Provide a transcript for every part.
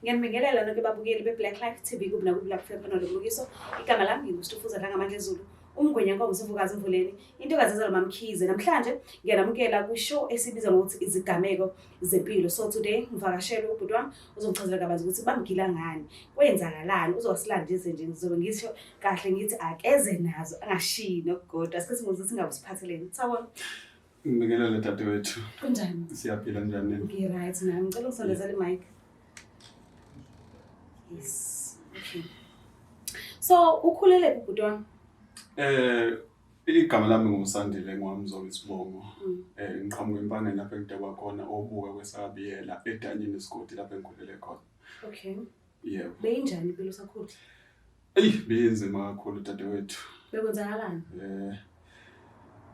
Ngiyanibingelela nonke babukeli be-Black Life TV kuphi nakuphi lapho kufika khona lo mbukiso. Igama lami nginguStufuza Dlangamandla Zulu. Umngwenya Nkomo Sivukazi Mvuleni, intokazi ezalwa MaMkhize. Namhlanje ngiyanamukela kwi-show esibiza ngokuthi izigameko zempilo. So today ngivakashelwe ubhuti wami uzongichazela kabanzi ukuthi bamgila ngani, kwenzakalani, uzosilandise nje ngizobe ngisho kahle ngithi akeze nazo angashiyi nokugodwa. Sikhathi ngokuthi singabe usiphatheleni. Sawubona. Ngibingelele dadewethu. Kunjani? Siyaphila njani nini? Ngi-right nami. Ngicela ungisondezele i-mic. Yes. Okay. So ukhulele kuphi bhuti wami? Igama lami nguSandile ngwamzola isibongo. Ngiqhamuka eMpangeni lapho engidakwa khona obuka kwesabiyela edanyini isigodi lapho engikhulele khona. Okay. Yebo. Beyinjani impilo usakhula? Eyi beyinzima kakhulu dadewethu. Bekwenzakalani?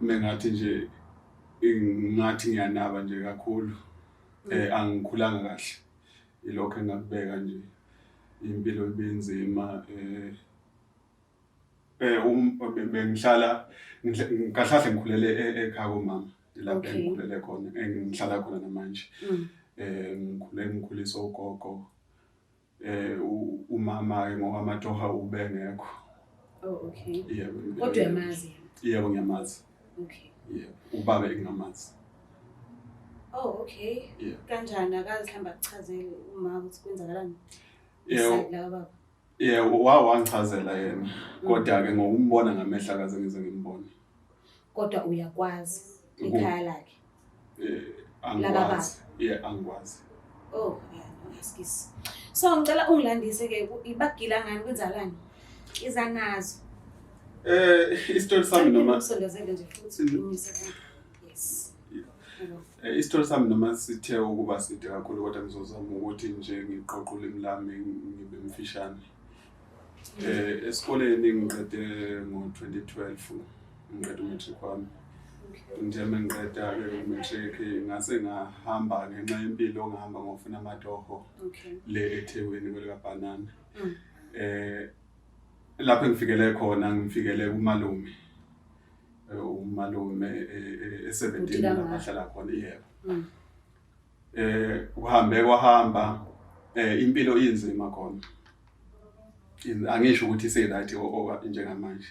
Mengathi nje ngathi ngiyanaba nje kakhulu. Angikhulanga kahle. Ilokho engakubeka nje. Impilo ibinzima bengihlala kahle ngikhulele ekhaya komama lapho engikhulele khona engihlala khona namanje. Ngikhule ngikhuliswa ugogo. Umama ke ngokwamatoha ubengekho. Oh okay. Yebo. Kodwa uyamazi? Yebo ngiyamazi. Okay. Yebo, ubaba engingamazi. Oh okay. Yebo. Kanjani akazi mhlawumbe akuchazele uma ukuthi kwenzakalani? Yebo. Iside la baba. Yebo, wangichazela yena. Kodwa ke ngokumbona ngamehla akaze ngize ngimbone. Kodwa uyakwazi ikhaya lakhe. Angikwazi. Yeah, angikwazi. Oh, yeah, no excuse. So ngicela ungilandise ke ibagila ngani kwenzakalani? Iza nazo. Isitori sami noma usondezele nje futhi unyuse. Yes. Isitori sami noma sithe ukuba side kakhulu kodwa ngizozama ukuthi nje ngiqoqe ulimi lami ngibe mfishane. Esikoleni ngiqede ngo-2012 ngiqede umatric wami. Ngithe mengiqeda-ke umatric ngase ngahamba ngenxa yempilo ngahamba ngofuna amatoho le eThekwini kwelikaBhanana. Lapho engifikele khona ngifikele kumalume. Umalume e-17 lapho ahlala khona yebo. Uhambe kwahamba impilo inzima khona. Angisho ukuthi ise-right njengamanje.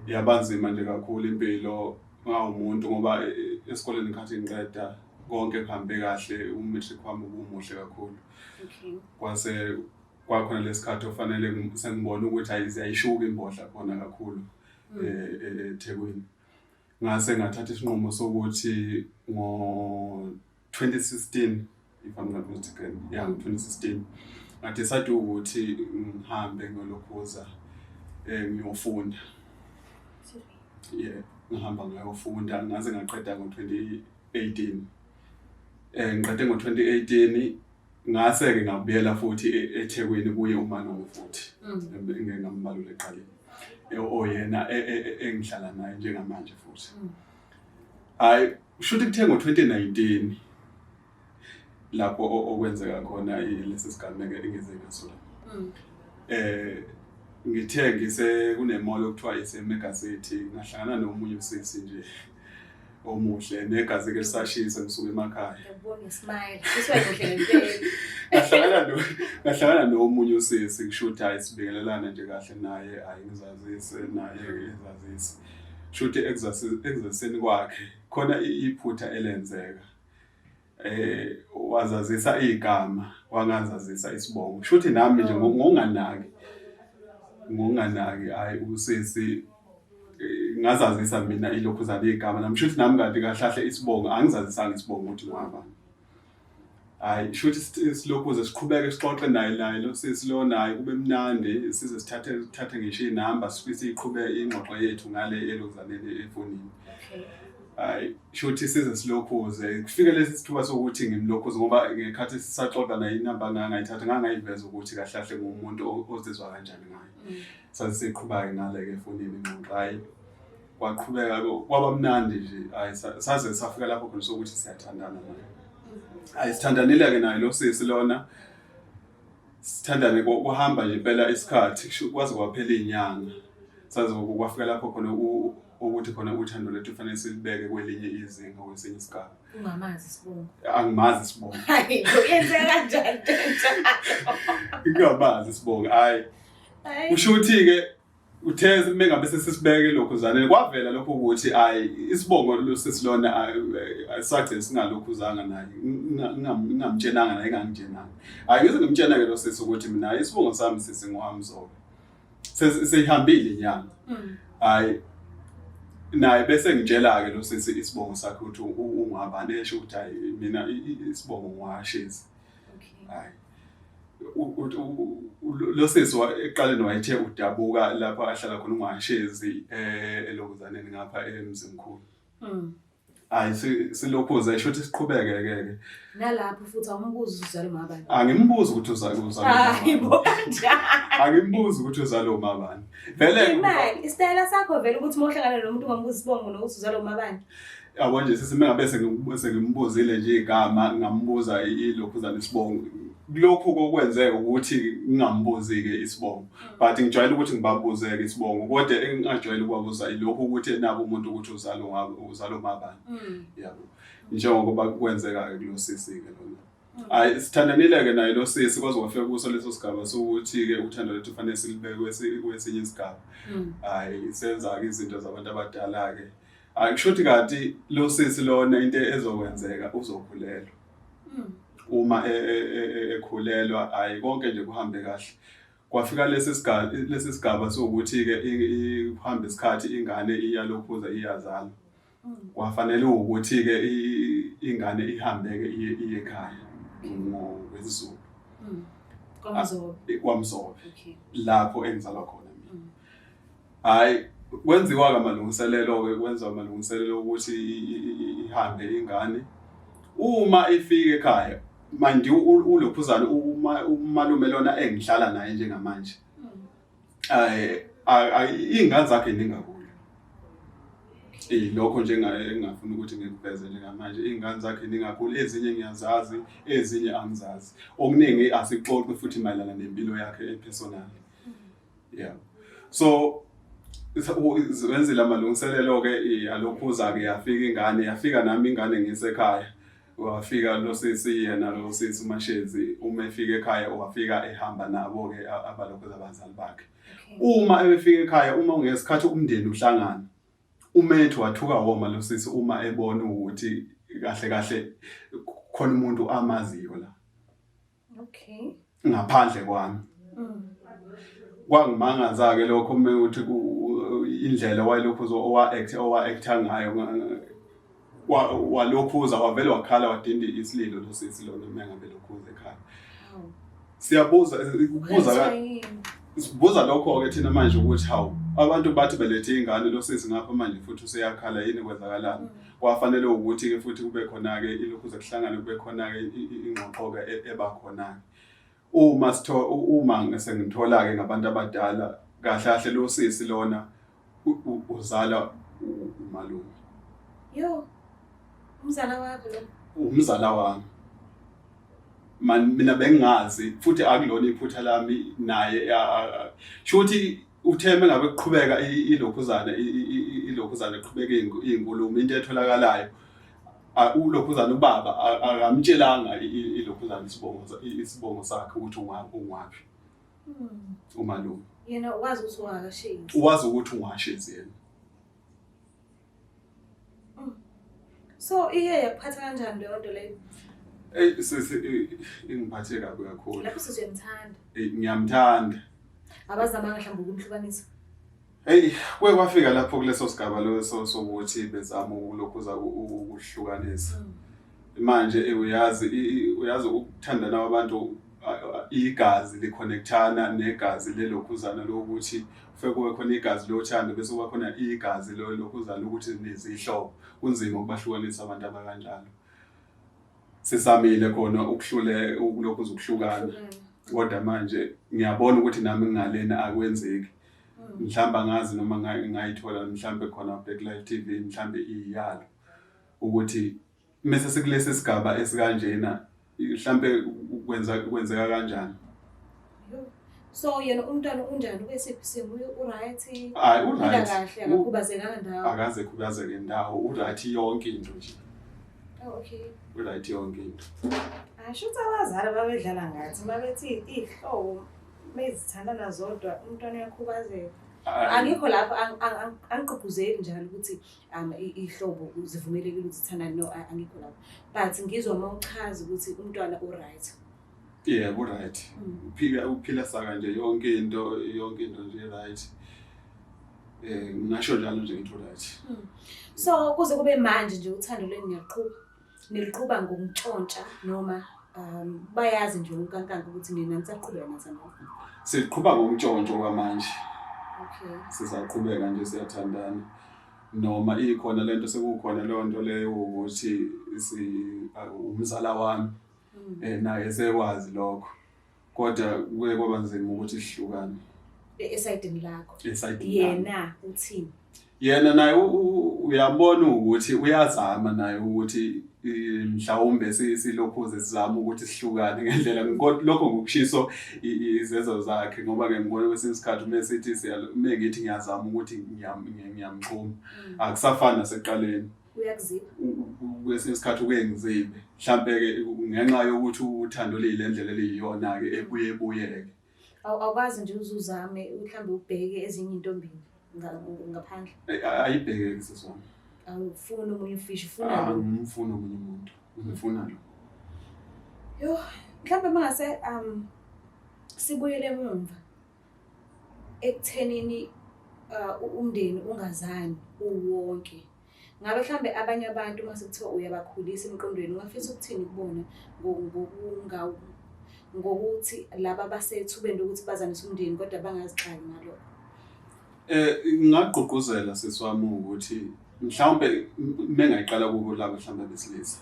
Yabanzima nje kakhulu impilo ngawumuntu ngoba esikoleni ngikhathi ngiqeda konke kuhambe kahle umatric wami ubumuhle kakhulu. Kwase kwakhona lesikhathi ofanele sengibona ukuthi ayishuki imbodla khona kakhulu eThekwini. Ngase ngathatha isinqumo sokuthi ngo-2016 if I'm not mistaken, yeah ngo-2016 ngadecide ukuthi ngihambe ngiyolokhuza ngiyofunda. Yeah, ngihamba ngayofunda ngaze ngaqeda ngo-2018. Ngiqede ngo-2018 ngase-ke ngabuyela futhi eThekwini kuye umalume futhi engeke ngambalula ekuqaleni. Oyena engihlala naye njengamanje futhi. Hayi, shuthi kuthe ngo-2019 lapho okwenzeka khona lesi sigameko engize ngaso la. Ngithe ngise kune-mall okuthiwa ise-Mega City ngahlangana nomunye usisi nje omuhle negazi ke lisashisa ngisuka emakhaya. Ngiyakubona usmile. Usuwamuhle ngempela. Ngahlangana nomunye usisi kusho ukuthi hayi sibingelelana nje kahle naye hayi ngizazise naye ngizazise. Shuthi ekuzaziseni kwakhe khona iphutha elenzeka. Wazazisa igama wangazazisa isibongo. Shuthi nami nje ngokunganaki hayi usisi ngazazisa mina ilokhuzana igama nami shuthi nami kanti kahlahle isibongo angizazisanga isibongo ukuthi ngwabani. Hayi shuthi silokhuze siqhubeke sixoxe naye lo sisi lo naye kube mnandi size sithathe ngisho inamba siqhube ingxoxo yethu ngale elokuzaneni efonini. Hayi shuthi size silokhuze kufike lesi sithuba sokuthi ngimlokhuze ngoba ngekhathi sisaxoxa naye inamba ngangayithatha ngangayiveza ukuthi kahle kahle ngumuntu ozizwa kanjani ngayo. Saze siqhubake ngale ke efonini ingxoxo hayi kwaqhubeka kwaba mnandi nje hayi saze safika lapho khona sokuthi siyathandana naye. Hayi sithandanile ke naye lo sisi lona sithandane kuhamba nje impela isikhathi kwaze kwaphela izinyanga saze kwafika lapho khona ukuthi khona uthando lethu kufanele silibeke kwelinye izinga kwesinye isigaba. Ungamazi isibongo? Angimazi isibongo. Hayi, kuyenzeka kanjani into enjalo? Ngingamazi isibongo hayi. Kusho ukuthi-ke uthe mengabe sesisibeke lokhuzaneni kwavela lokho ukuthi ayi isibongo losisilona sagcina singalokhuzanga naye ngingamtshenanga naye engangitshenanga. Hayi ngize ngimtshena-ke lo sisi ukuthi mina isibongo sami sisi ngowamzobe. Seyihambile inyanga. Mm. Hayi naye bese ngitshela-ke lo sisi isibongo sakhe ukuthi ungabani esho ukuthi hayi mina isibongo ngwashezi. Hayi lo sisi ekuqaleni wayethe udabuka lapho ahlala khona ungashezi eh, elokuzaneni ngapha emzimkhulu. Mm. Hayi silokhuza esho ukuthi siqhubeke ke ke. Nalapho futhi awumbuzi uzalwa umabani. Angimbuzi ukuthi uzalwa uzalwa. Hayi bo kanjani? Angimbuzi ukuthi uzalwa umabani. Vele imali isitayela sakho vele ukuthi uma uhlangana nomuntu ungambuza isibongo nokuthi uzalwa umabani. Yabo nje sisi mengabe sengimbuzile nje igama ngambuza ilokhuzana isibongo kulokhu kokwenzeka ukuthi ngingambuzi-ke isibongo but ngijwayele ukuthi ngibabuze-ke isibongo kodwa engingajwayele ukubabuza ilokhu ukuthi enabo umuntu ukuthi uzalwa uzalwa umabani mm. yabo njengoba kwenzeka-ke kulo sisi-ke lona mm. hayi sithandanile-ke naye lo sisi kwaze kwafika kuso leso sigaba sokuthi-ke uthando lethu fanele silibeke kwesinye isigaba mm. hhayi senza-ke izinto zabantu abadala-ke Hayi kusho ukuthi kanti lo sisi lona into ezokwenzeka uzokhulelwa. Mm. Uma e, e, e, ekhulelwa hayi konke nje kuhambe kahle. Kwafika lesi sigaba lesi sigaba sokuthi ke kuhambe isikhathi ingane iyalokhuza iyazalwa. Mm. Kwafanele ukuthi ke ingane ihambeke iye iye ekhaya ngokwesiZulu. Mm. KwaMzobe. KwaMzobe. Okay. Lapho engizalwa khona mina. Hhayi, kwenziwa-ke amalungiselelo-ke kwenziwa amalungiselelo okuthi ihambe ingane. Uma ifika ekhaya, mind you ulokhuzana umalume lona engihlala naye njengamanje. Iy'ngane zakhe ziningi kakhulu. Ilokho nje engingafuni ukuthi ngikuveze njengamanje. Iy'ngane zakhe ziningi kakhulu, ezinye ngiyazazi, ezinye angizazi. Okuningi asixoxi futhi mayelana nempilo yakhe e-personal. Yeah. So wenzile amalungiselelo-ke alokhuza-ke yafika ingane yafika nami ingane ngisekhaya wafika lo sisi yena lo sisi uMashezi uma efika ekhaya wafika ehamba nabo-ke abalokhuza abazali bakhe uma ebefika ekhaya uma ngesikhathi umndeni uhlangana umethu wathuka woma lo sisi uma ebona ukuthi kahle kahle khona umuntu amaziyo la Okay. Ngaphandle kwami. Kwangimangaza ke lokho uma ukuthi indlela wayelokhu owa act owa actor ngayo walokhuza wavele wakhala wadinda isililo lo sisi lona uma ngabe lokhuza ekhaya. Siyabuza kubuza sibuza lokho-ke thina manje ukuthi hawu abantu bathi belethe ingane lo sisi ngapha manje futhi useyakhala yini kwenzakalani mm. Kwafanele ukuthi-ke futhi kube khona-ke ilokhu ze kuhlangane kube khona-ke ingxoxo-ke e, eba khona-ke. Uma sitho uma sengithola-ke ngabantu abadala kahle kahle lo sisi lona uzala umalume. Yo. Umzala wakho lo. Umzala wami. Man mina bengingazi futhi akulona iphutha lami naye shuthi Uthe mengabe kuqhubeka ilokhuzana ilokhuzana iqhubeka izinkulumo into etholakalayo ulokhuzana ubaba akamtshelanga ilokhuzana isibongo isibongo sakhe ukuthi ungwaphi hmm. umalume yena wazi ukuthi ungakashezi wazi ukuthi ungashezi yena hmm. So iye yakuphatha kanjani leyo nto leyo? Ey sisi ingiphathe kabi kakhulu. Lapho sisi uyamthanda. Ngiyamthanda. Abazamanga mhlawumbe ukumhlukanisa. Hey, kuye kwafika lapho kuleso sigaba leso sokuthi bezama ukulokhuza ukuhlukanisa. Mm. Manje eh, uyazi uyazi ukuthandana kwabantu igazi liconnectana negazi lelokhuzana lokuthi kufike kube khona igazi lothando bese kuba khona igazi lokhuzana ukuthi nizihlobo kunzima ukubahlukanisa abantu abakanjalo sisamile khona ukuhlule ukulokhu ukuhlukana kodwa manje ngiyabona ukuthi nami ngingalena akwenzeki hmm. mhlawumbe angazi noma ngayithola mhlawumbe khona Black Life TV mhlawumbe iyalo ukuthi mese sikulesi sigaba esikanjena mhlambe kwenza kwenzeka kanjani so yena umntwana unjani ukwesiphi isimo uright hayi uright kahle akakhubazekanga ndawo akaze khubazeke ndawo uright yonke into nje oh okay uright yonke into Asho ukuthi abazali babedlala ngathi uma bethi iy'hlobo mezithandana zodwa umntwana uyakhubazeka. Angikho lapho, angigqugquzeli njalo ukuthi iy'hlobo zivumelekile ukuthi zithandane, no, angikho lapho. But ngizwa uma uchaza ukuthi umntwana u-right. Yebo, u-right. Uphila saka nje yonke into, yonke into nje right. Ngingasho njalo nje ngithi u-right. So kuze kube manje nje uthando lwenu niyaqhuba, niliqhuba ngokuntshontsha noma bayazi nje unkankanka ukuthi nina nisaqhubeka nathandana? Siqhuba ngokuntshontsha kwamanje. Sisaqhubeka nje siyathandana. Noma ikhona lento, sekukhona leyo nto leyo ukuthi umzala wami naye sekwazi lokho. Kodwa kuye kwaba nzima ukuthi sihlukane. Esayidini lakho. Esayidini lami. Yena uthini? Yena naye uyabona ukuthi uyazama naye ukuthi mhlawumbe silokhuze sizama ukuthi sihlukane ngendlela, lokho ngokushiso izenzo zakhe, ngoba ke ngibona kwesinye isikhathi uma sithi uma ngithi ngiyazama ukuthi ngiyamxhuma, akusafani nasekuqaleni. Uyakuziba? Kwesinye isikhathi uke ngizibe, mhlampe-ke ngenxa yokuthi uthando liyile ndlela eliyiyona-ke ebuye ebuyeke. Awukwazi nje uze uzame mhlawumbe ubheke ezinye iy'ntombini ngaphandle? Ayibhekeki sisi wami. Awufuni omunye ufishi, ufuna lo? Angimfuni omunye umuntu, ngifuna lo. Yo, mhlawumbe mangase sibuyele emumva ekuthenini umndeni ungazani uwonke. Ngabe mhlambe abanye abantu uma sekuthiwa uyabakhulisa emqondweni, ungafisa ukuthini kubona ngokuthi laba basethubeni lokuthi bazanise umndeni kodwa bangazixaki ngalokho? Ngingagqugquzela sisi wami ukuthi mhlawumbe mengayiqala kubo laba mhlawumbe besilisa,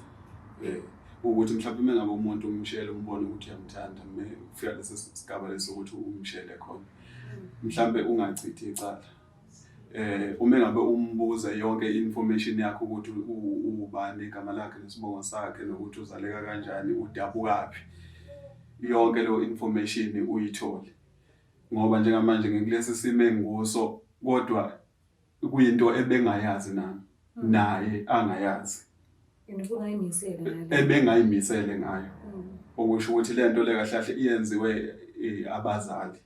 ukuthi mhlawumbe mengabe umuntu umshele umbone ukuthi uyamthanda, kufika lesi sigaba lesi ukuthi umshele khona, mhlawumbe ungachithi icala. Uma ngabe umbuza yonke i-information yakho ukuthi ubani, igama lakhe nesibongo sakhe, nokuthi uzaleka kanjani, udabukaphi, yonke leyo information uyithole. Ngoba njengamanje ngikulesi simo engikuso, kodwa kuyinto ebengayazi nami, naye angayazi. Ebengayimisele ngayo. Okusho ukuthi le nto le kahle kahle iyenziwe abazali.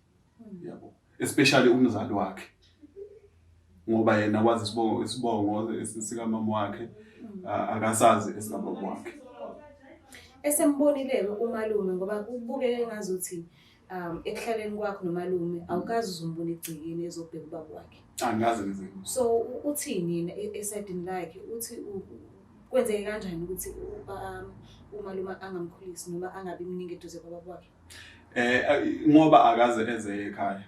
Yabo. Especially umzali wakhe. Ngoba yena wazi isibongo sikamama wakhe, akasazi esikababa wakhe. Esembonile-ke umalume, ngoba kubukeke ngazuthi ekuhlaleni kwakho nomalume awukaze uzombona egcekeni ezobheka ubaba wakhe. Angikaze ngize. So uthini yena esayidini lakhe? Uthi kwenzeke kanjani ukuthi umalume angamkhulisi noma angabi mningi eduze kwababa wakhe? Ngoba akaze eze ekhaya.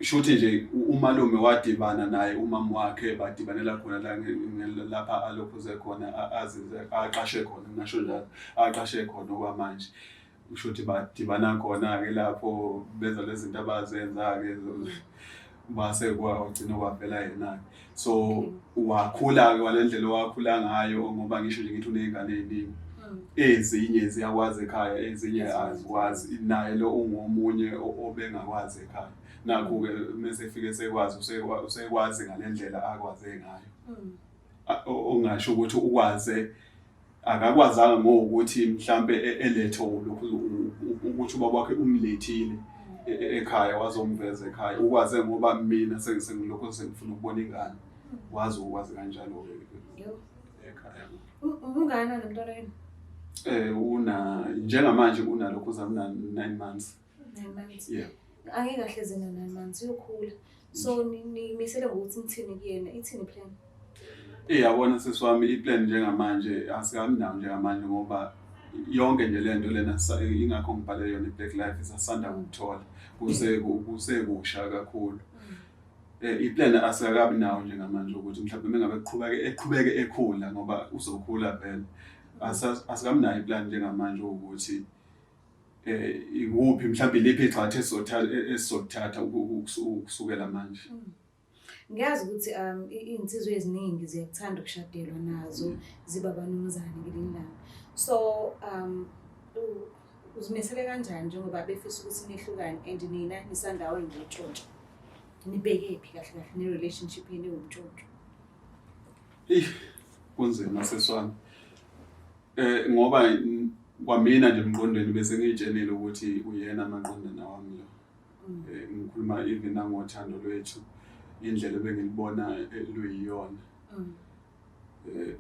Shuthi nje umalume wadibana naye umama wakhe, badibanela khona la lapha alokhuze khona, azize aqashe khona, ngisho njalo, aqashe khona okwamanje. Usho ukuthi badibana khona-ke lapho benza lezi zinto abazenza-ke, base kwagcina kwavela yena-ke. So wakhula-ke wale ndlela owakhula ngayo, ngoba ngisho nje ngithi uney'ngane ey'ningi. Ezinye ziyakwazi ekhaya, ezinye azikwazi. Naye lo ungomunye obengakwazi ekhaya. Nakhu-ke mese efike sekwazi, usekwazi ngale ndlela akwaze ngayo. Ongasho ukuthi ukwaze, akakwazanga ngokuthi mhlambe elethe lokhu ukuthi ubaba wakhe umlethile ekhaya wazomveza ekhaya. Ukwaze ngoba mina sengilokhu sengifuna ukubona ingane. Wazi ukwazi kanjalo-ke ekhaya. Ungakanani umntwana wenu? Una njengamanje unalokhu uzama 9 months. 9 months. Yeah. Angeke ahleze na 9 months, uyokhula. So nimisele ngokuthi nithini kuyena, ithini plan? Yabona sisi wami, i-plan njengamanje asikabi nayo njengamanje, ngoba yonke nje lento lena ingakho ngibhale yona i-Black Life, isasanda ukuthola, kusekusha kakhulu. I-plan asikakabi nayo njengamanje ukuthi mhlawumbe mengabe eqhubeke ekhula, ngoba uzokhula vele. Asikabi nayo i-plan njengamanje ukuthi ikuphi mhlawumbe iliphi igxathu esizothatha ukusukela manje. Ngiyazi ukuthi iy'nsizwa eziningi ziyakuthanda ukushadelwa nazo, ziba abanumzane ngelinye ilanga. So uzimisele kanjani njengoba befisa ukuthi nihlukane and nina nisandawo ngotshontsho? Nibheke phi kahle kahle ne-relationship yenu ewumtshontsho? Kunzima sisi wami. Ngoba Kwamina nje emqondweni bese ngiyitshelile ukuthi uyena amaqondana wami lo. Ngikhuluma even nangothando lwethu, indlela ebengilibona luyiyona.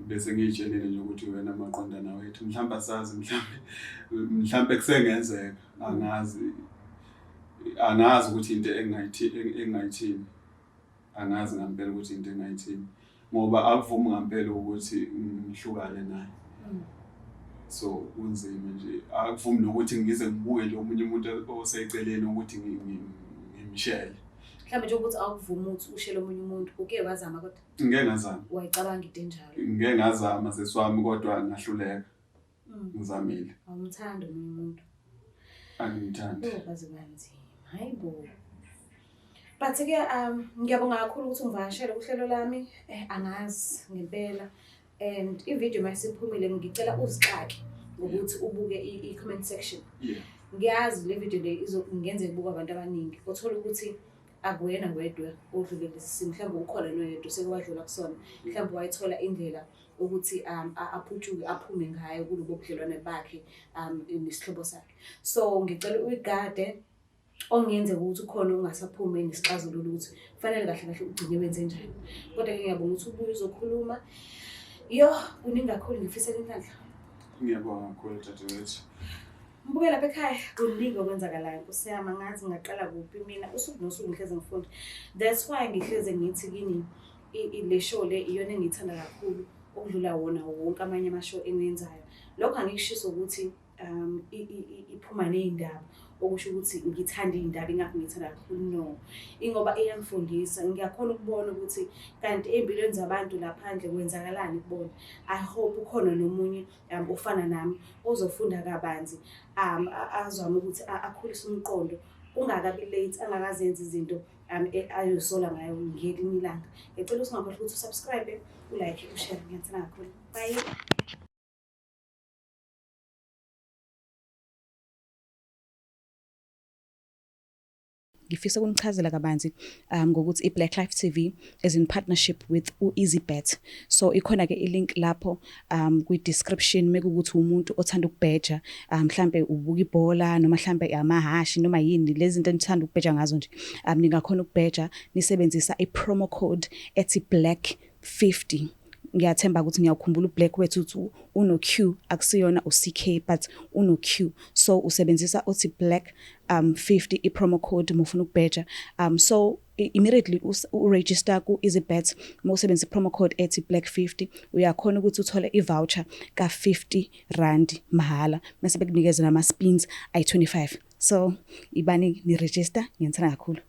Bese ngiyitshelile nje ukuthi uyena amaqondana wethu. Mhlawumbe asazi, mhlawumbe kusengenzeka, angazi, angazi ukuthi into engingayithini, angazi ngampela ukuthi into engingayithini, ngoba akuvumi ngampela ukuthi ngihlukane naye. So kunzima nje, akuvumi nokuthi ngize ngibuke nje omunye umuntu oseceleni ukuthi ngimshele. Mhlawumbe nje ukuthi awukuvumi ukuthi ushele omunye umuntu, uke wazama kodwa? Ngike ngazama. Wayicabanga into enjalo? Ngike ngazama sisi wami, kodwa ngahluleka. Ngizamile. Awumthandi omunye umuntu? Angimthandi. Oh, kwaze kwanzima. Hayi bo. But-ke ngiyabonga kakhulu ukuthi ungivakashele kuhlelo lami. Angazi ngempela. And i-video mayisiphumile ngicela uzixake ngokuthi ubuke i-comment section. Ngiyazi le video le ingenzeka ibukwe abantu abaningi. Uthola ukuthi akuwena wedwa odlule kulesi simo, mhlawumbe ukhona noyedwa oseke wadlula kusona, mhlawumbe wayithola indlela ukuthi aphutshuke aphume ngayo kulobo budlelwane bakhe nesihlobo sakhe. So ngicela uyigade, okungenzeka ukuthi ukhona ongasaphume nesixazululo ukuthi kufanele kahle kahle ugcine wenze njani. Kodwa-ke ngiyabonga ukuthi ubuye uzokhuluma. Yo, kuningi kakhulu, ngifisela inhlanhla. Ngiyabonga kakhulu dadewethu. Mbuke lapha ekhaya kuningi okwenzakalayo, Nkosi yami, angazi ngingaqala kuphi mina. Usuku nosuku ngihlezi ngifunda. That's why ngihleze ngithi kini le show le iyona engiyithanda kakhulu okudlula wona wonke amanye ama-show engiwenzayo. Lokho angikushiso ukuthi iphuma ney'ndaba, okusho ukuthi ngithanda iy'ndaba ingakho ngiyithanda kakhulu, no. Ingoba iyangifundisa, ngiyakhona ukubona ukuthi kanti ey'mpilweni zabantu la phandle kwenzakalani kubona. I hope ukhona nomunye ofana nami ozofunda kabanzi, azame ukuthi akhulise umqondo kungakabi late, angakazenzi izinto ayozisola ngayo ngelinye ilanga. Ngicela ukuthi ungakhohlwa ukuthi usubscribe, ulike, ushare. Ngiyathanda kakhulu. Bye. Ngifisa ukunichazela kabanzi ngokuthi i-Black Life TV is in partnership with u-EasyBet. So ikhona-ke i-link lapho kwi-description mekuwukuthi umuntu othanda ukubheja, mhlampe ubuka ibhola noma mhlampe amahhashi noma yini lezi zinto enithanda ukubheja ngazo nje. Ningakhona ukubheja nisebenzisa i-promo code ethi Black 50. Ngiyathemba ukuthi ngiyawukhumbula uBlack wethu ukuthi uno-Q, akusiyona u-CK but uno-Q. So usebenzisa othi Black 50 i-promo code uma ufuna ukubheja. So immediately uregister ku-EasyBet, uma usebenzisa i-promo code ethi Black 50 uyakhona ukuthi uthole i-voucher ka-50 rand mahhala, mase bekunikeza nama-spins ayi-25. So ibani ni-register, ngiyanithanda kakhulu.